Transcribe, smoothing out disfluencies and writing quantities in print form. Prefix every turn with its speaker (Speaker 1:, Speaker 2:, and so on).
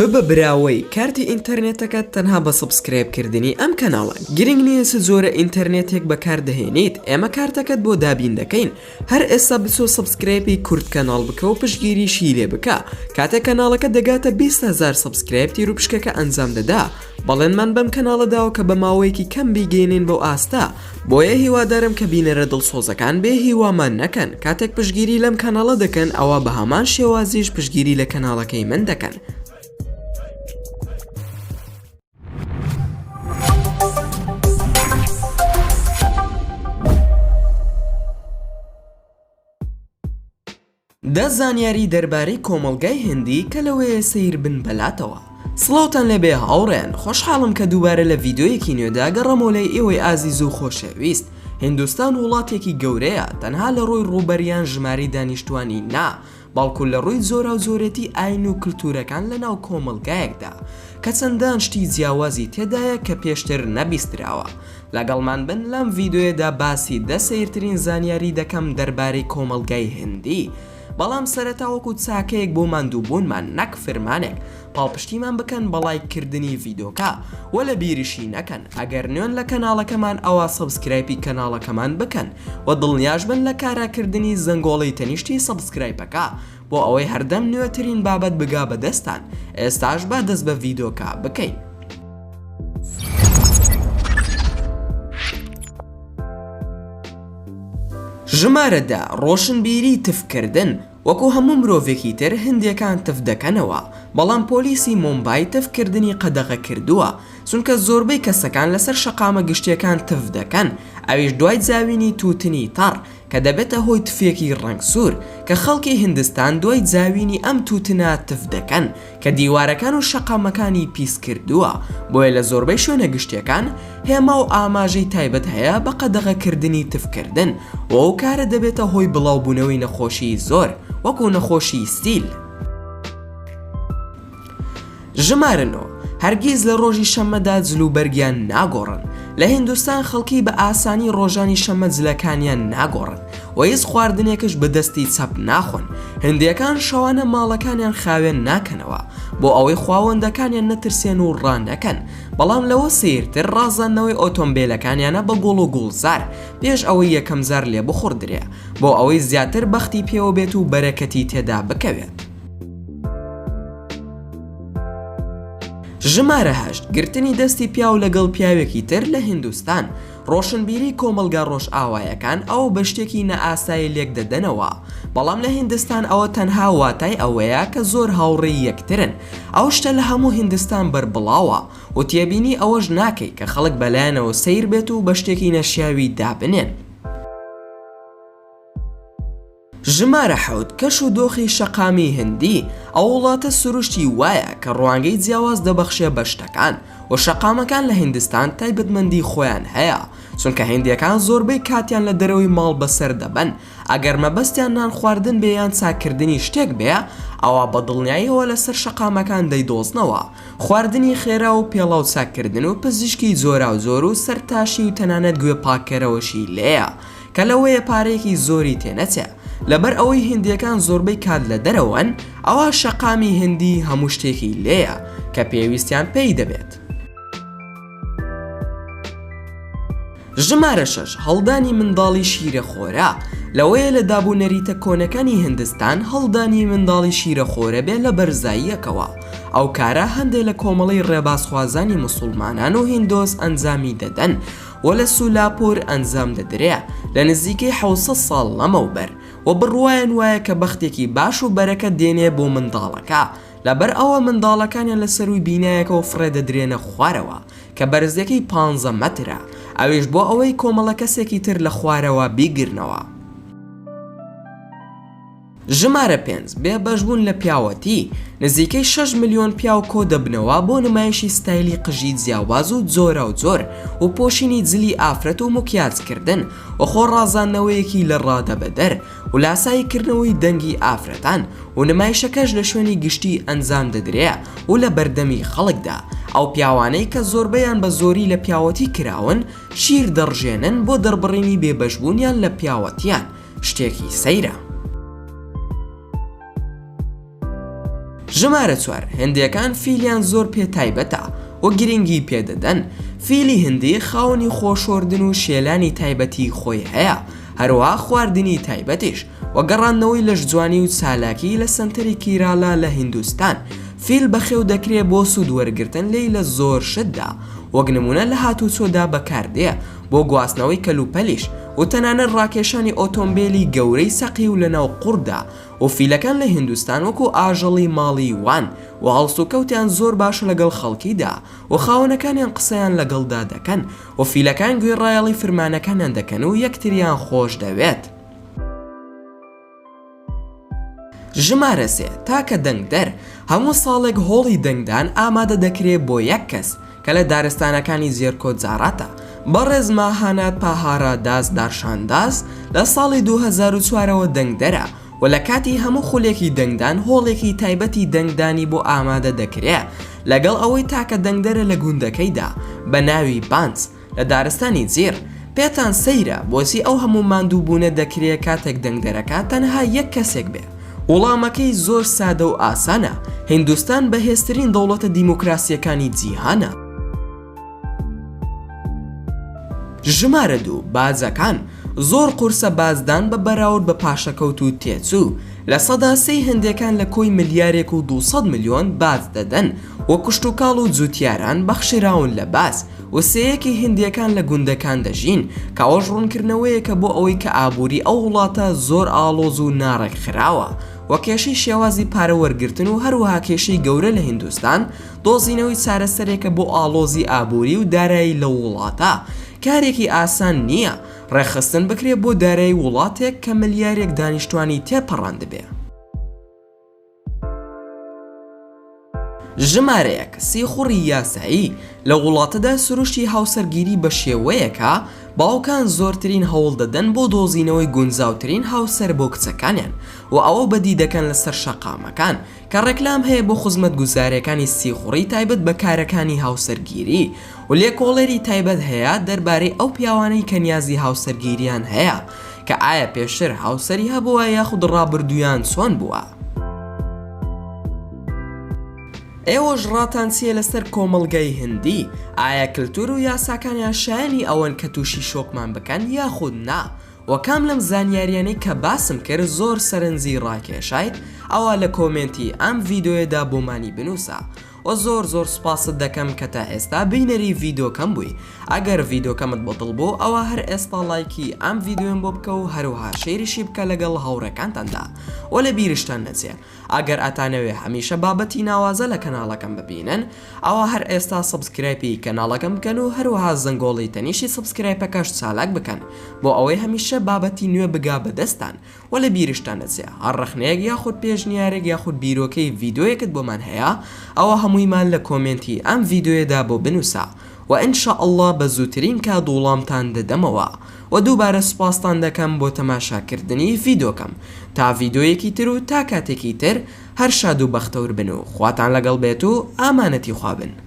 Speaker 1: ببە براوەی کارتی ئینتەرنێتەکەت تەنها بە subscribe کردنی ئەم کەناڵە گرنگ نییە چ جۆرە ئینتەرنێتێک بەکار دەهێنیت ئێمە کارتەکەت بۆ دابین دەکەین هەر ئێستا بچۆ subscribe ی کورد کەناڵ بکە و پشتگیریشی لێ بکە کاتێک کەناڵەکە دەگاتە 20 هەزار subscribe تیروپشکەکە ئەنجام دەدا بەڵێنمان بەم کەناڵە داوە کە بە ماوەیەکی کەم بیگەینین بەو ئاستە بۆیە هیوادارم کە بینەرە دڵسۆزەکان بێ هیوامان نەکەن کاتێک پشتگیری لەم کەناڵە دەکەن ئەوا بە هەمان شێوازیش پشتگیری لە کەناڵەکەی من دەکەن. دە زانیاری دەربارەی کۆمەڵگای هندی کە لەوەیە سەیر بن بەلاتەوە. سڵاوتان لێبێ هاوڕێیان خۆشحاڵم کە دووبارە لە ڤیدیۆیەکی نوێدا گەڕامەوە لای ئێوەی ئازیز و خۆشەویست هندوستان وڵاتێکی گەورەیە تەنها لە ڕووی ڕووبەر یان ژمارەی دانیشتوانی نا بەڵکو لە ڕووی جۆراوجۆرێتی ئاین و کلتورەکان لە ناو کۆمەڵگایەکدا کە چەندان شتی جیاوازی تێدایە کە پێشتر نەبیستراوە لەگەڵمان بن لەم ڤیدۆیەدا باسی دە سەیرترین زانیاری دەکەم دەربارەی کۆمەڵگای هندی بەڵام سەرەتا وەکو چاکەیەک بۆ ماندووبوونمان نەک فرمانێک پاڵپشتیمان بکەن بە ڵایک کردنی ڤیدۆکە وە لە بیریشی نەکەن ئەگەر نوێن لە کەناڵەکەمان ئەوا subscribe ی کەناڵەکەمان بکەن وە دڵنیاش بن لە کارا کردنی زەنگۆڵەی تەنیشتی subscribe ەکە بۆ ئەوەی هەردەم نوێترین بابەت بگا بە دەستتان ئێستاش با دەست بە ڤیدۆکە بکەین. ژمارە دە، ڕۆشنبیری تفکردن، وەکو هەموو مرۆڤێکی تر هندیەکان تف دەکەنەوە، بەڵام پۆلیسی مۆمبای تفکردنی قەدەغە کردووە، چونکە زۆربەی کەسەکان لەسەر شەقامە گشتیەکان تف دەکەن، ئەویش دوای جاوینی تووتنی تەڕ، کە دەبێتە هۆی تفێکی ڕەنگ سوور، کە خەڵکی هندستان دوای جاوینی ئەم تووتنە تف دەکەن، کە دیوارەکان و شەقامەکانی پیس کردووە، بۆیە لە زۆربەی شوێنە گشتیەکان هێما و ئاماژەی تایبەت هەیە بە قەدەغەکردنی تفکردن و ئەو کارە دەبێتە هۆی بڵاوبوونەوەی نەخۆشیی زۆر وەکو نەخۆشیی سیل. ژمارە نۆ، هەرگیز لە ڕۆژی شەممەدا جل و بەرگیان ناگۆڕن، لە هیندستان خەڵکی بە ئاسانی ڕۆژانی شەممە جلەکانیان ناگۆڕن و هیچ خواردنێکش بە دەستی چەپ ناخۆن، هندیەکان شەوانە ماڵەکانیان خاوێن ناکەنەوە بۆ ئەوەی خواوەندەکانیان نەترسێن و ڕانەکەن، بەڵام لەوە سەیرتر ڕازاندنەوەی ئۆتۆمبێلەکانیانە بە گوڵ و گوڵزار پێش ئەوەی یەکەمجار لێبخوڕدرێ بۆ ئەوەی زیاتر بەختی پێوە بێت و بەرەکەتی تێدا بکەوێت. ژمارە هەشت، گرتنی دەستی پیاو لەگەڵ پیاوێکی تر لە هیندوستان، ڕۆشنبیری کۆمەڵگا ڕۆژئاوایەکان ئەوە بە شتێکی نائاسایی لێکدەدەنەوە، بەڵام لە هیندستان ئەوە تەنها واتای ئەوەیە کە زۆر هاوڕێی یەکترن، ئەو شتە لە هەموو هیندستان بەربڵاوە و تێبینی ئەوەش ناکەی کە خەڵک بەلایانەوە سەیر بێت و بە شتێکی نەشیاوی دابنێن. ژمارە حەوت، کەش و دۆخی شەقامی هندی، ئەو وڵاتە سروشتی وایە کە ڕوانگەی جیاواز دەبەخشێ بە شتەکان، و شەقامەکان لە هیندستان تایبەتمەندی خۆیان هەیە، چونکە هندیەکان زۆربەی کاتیان لە دەرەوەی ماڵ بەسەر دەبەن، ئەگەر مەبەستیان نان خواردن بێ یان چاککردنی شتێک بێ ئەوا بە دڵنیاییەوە لەسەر شەقامەکان دەیدۆزنەوە، خواردنی خێرا و پێڵاو چاککردن و پزیشکی جۆراوجۆر و سەرتاشی و تەنانەت گوێ پاککەرەوەشی لێیە. کە لەوەیە پارەیەکی زۆری تێنەچێ لەبەر ئەوەی هندیەکان زۆربەی کات لە دەرەوەن ئەوا شەقامی هندی هەموو شتێکی لێیە کە پێویستیان پێی دەبێت. ژمارە شەش، هەڵدانی منداڵی شیرەخۆرە، لەوەیە لە داب و نەریتە کۆنەکانی هندستان هەڵدانی منداڵی شیرەخۆرە بێ لە بەرزاییەکەوە، ئەو کارە هەندێ لە کۆمەڵەی ڕێبازخوازانی موسوڵمانان و هیندۆس ئەنجامی دەدەن، و لە سولاپور ئەنجام دەدرێ لە نزیکەی 700 ساڵ لەمەوبەر و بڕوایان وایە کە بەختێکی باش و بەرەکەت دێنێ بۆ منداڵەکە لەبەر ئەوە منداڵەکانیان لە سەرووی بینایەکەوە فڕێ دەدرێنە خوارەوە کە بەرزیەکەی پانزە مەترە ئەویش بۆ ئەوەی کۆمەڵە کەسێکی تر لە خوارەوە بیگرنەوە. ژمارە پێنج، بێ بەشبوون لە پیاوەتی، نزیکەی شەش ملیۆن پیاو کۆدەبنەوە بۆ نمایشی ستایلی قژی جیاواز و جۆراوجۆر و پۆشینی جلی ئافرەت و مکیاج کردن و خۆ ڕازاندنەوەیەکی لە ڕادەبەدەر و لاسایی کردنەوەی دەنگی ئافرەتان و نمایشەکەش لە شوێنی گشتی ئەنجام دەدرێ و لە بەردەمی خەڵکدا ئەو پیاوانەی کە زۆربەیان بە زۆری لە پیاوەتی کراون شیر دەڕژێنن بۆ دەربڕینی بێ بەشبوونیان لە پیاوەتیان شتێکی سەیرە. ژمارە چوار، هندیەکان فیلیان زۆر پێ تایبەتە و گرنگی پێ دەدەن، فیلی هندی خاوەنی خۆشۆردن و شێلانی تایبەتی خۆی هەیە، هەروەها خواردنی تایبەتیش، و گەڕاندنەوەی لەشجوانی و چالاکی لە سەنتەری کیرالا لە هیندوستان، فیل بەخێو دەکرێ بۆ سوود وەرگرتن لێی لە زۆر شتدا، وەک نموونە لە هاتوچۆدا بەکاردێ بۆ گواستنەوەی کەلوپەلیش و تەنانەت ڕاکێشانی ئۆتۆمبێلی گەورەی سەقیو لەناو قوڕدا، و فیلەکان لە هیندوستان وەکو ئاژەڵی ماڵی وان و هەڵسوکەوتیان زۆر باشە لەگەڵ خەڵکیدا و خاوەنەکانیان قسەیان لەگەڵدا دەکەن و فیلەکان گوێڕایەڵی فرمانەکانیان دەکەن و یەکتریان خۆش دەوێت. ژمارە سێ، تاکە دەنگدەر، هەموو ساڵێک هۆڵی دەنگدان ئامادە دەکرێ بۆ یەک کەس کە لە دارستانەکانی زێرکۆ جاراتە، بەڕێز ماهانات پاهارا داس دارشان داس لە ساڵی 2004 ەوە دەنگدەرە و لە کاتی هەموو خولێکی دەنگدان هۆڵێکی تایبەتی دەنگدانی بۆ ئامادە دەکرێ لەگەڵ ئەوەی تاکە دەنگدەرە لە گوندەکەیدا بە ناوی بانس لە دارستانی جیر، پێتان سەیرە بۆچی ئەو هەموو ماندووبوونە دەکرێ کاتێک دەنگدەرەکە تەنها یەک کەسێک بێ؟ وڵامەکەی زۆر سادە و ئاسانە، هیندوستان بەهێزترین دەوڵەتە دیموکراسییەکانی جیهانە. ژمارە دوو، باجەکان، زۆر قورسە باجدان بە بەراورد بە پاشەکەوت و تێچوو، 3% هندێکان لە کۆی ملیارێک و 200 ملیۆن باج دەدەن و کشتوکاڵ و جوتیاران بەخشراون لە باج و سێیەکی هندیەکان لە گوندەکان دەژین کە ئەوەش ڕوونکردنەوەیەکە بۆ ئەوەی کە ئابووری ئەو وڵاتە زۆر ئاڵۆز و ناڕێکخراوە و کێشەی شێوازی پارە وەرگرتن و هەروەها کێشەی گەورە لە هیندوستان دۆزینەوەی چارەسەرێکە بۆ ئاڵۆزی ئابووری و دارایی لەو وڵاتە کارێکی ئاسان نییە ڕێکخستن بکرێ بۆ دارایی وڵاتێک کە ملیارێک دانیشتوانی تێپەڕاندبێ. ژمارەیەک سیخوڕی یاسایی لە وڵاتەدا سروشتی هاوسەرگیری بە شێوەیەکە باوکان زۆرترین هەوڵ دەدەن بۆ دۆزینەوەی گونجاوترین هاوسەر بۆ کچەکانیان و ئەوە بەدی دەکەن لەسەر شەقامەکان کە ڕێکلام هەیە بۆ خزمەتگوزاریەکانی سیخوڕی تایبەت بە کارەکانی هاوسەرگیری و لێکۆڵەری تایبەت هەیە دەربارەی ئەو پیاوانەی کە نیازی هاوسەرگیریان هەیە کە ئایا پێشتر هاوسەری هەبووە یاخود ڕابردوویان چۆن بووە. ئێوەش ڕاتان چیە لەسەر کۆمەڵگای هندی؟ ئایا کلتور و یاساکانیان شایەنی ئەوەن کە توشی شۆکمان بکەن یاخود نا؟ وە کام لەم زانیاریانەی کە باسم کرد زۆر سەرنجی ڕاکێشایت ئەوا لە کۆمێنتی ئەم ڤیدۆیەدا بۆمانی بنوسە وە زۆر زۆر سوپاست دەکەم کە تا ئێستا بینەری ڤیدۆکەم بووی ئەگەر ڤیدۆکەمت بەدڵ بوو ئەوا هەر ئێستا ڵایکی ئەم ڤیدۆیەم بۆ بکە و هەروەها share یشی بکە لەگەڵ هاوڕێکانتاندا وە لە بیرشتان نەچێ ئەگەر ئەتانەوێ هەمیشە بابەتی ناوازە لە کەناڵەکەم ببینن ئەوا هەر ئێستا subscribe ی کەناڵەکەم بکەن و هەروەها زەنگۆڵی تەنیشتی subscribe ەکەش چالاک بکەن بۆ ئەوەی هەمیشە بابەتی نوێ بگا بە دەستتان وە لە بیرشتان نەچێ هەر ڕەخنەیەک یاخود پێشنیارێک یاخود بیرۆکەی ڤیدۆیەکت بۆمان هەیە ئەوا هەموویمان لە کۆمێنتی ئەم ڤیدۆیەدا بۆ بنوسە وە ان شاء اللە بە زووترین کات وڵامتان دەدەمەوە وە دووبارە سوپاستان دەکەم بۆ تەماشا کردنی ڤیدۆکەم تا ڤیدۆیەکی تر و تا کاتێکی تر هەر شاد و بەختەور بن و خواتان لەگەڵ بێت و ئامانەتی خوا بن.